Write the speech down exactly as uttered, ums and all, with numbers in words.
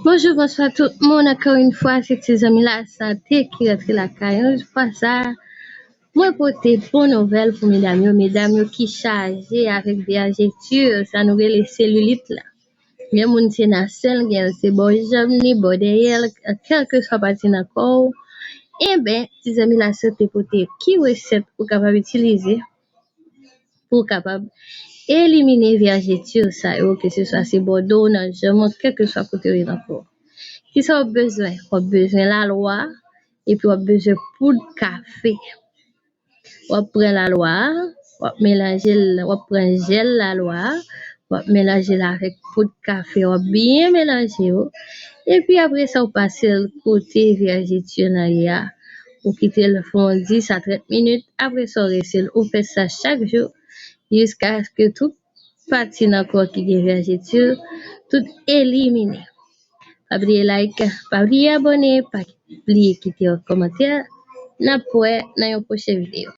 Bonjou, bonswa tout moun. Ankò yon fwa, se ti zanmi Lasante ki rantre lakay. Yon fwa sa, mwen pote bon nouvèl pou medam yo. Medam yo ki chaje avèk vèjeti, sa nou rele selilit la. Gen moun se nan sen l, gen se bò janm li, bò dèyè l, kèlkeswa pati nan kò w. Enben, ti zanmi Lasante pote ki resèt ou kapab itilize pou w kapab elimine vèjeti sa yo, ke se swa se bò do w, nan janm ou, kèlkeswa kote w ye nan kò w. Kisa w ap bezwen? W ap bezwen lalwa, epi w ap bezwen poud kafe. W ap pran lalwa a, w ap melanje l, w ap pran jèl lalwa a, w ap melanje l avèk poud kafe, w ap byen melanje yo. Epi apre sa, w pase l kote vèjeti nan ye a. Ou kite l fè yon dis a trant minit. Apre sa, w rese l. Ou fè sa chak jou jiskaske tout pati nan kò ki gen vèjeti tout elimine. Pa bliye like, pa bliye abòne, pa bliye kite yon kòmantè. N ap wè nan yon pwochen videyo.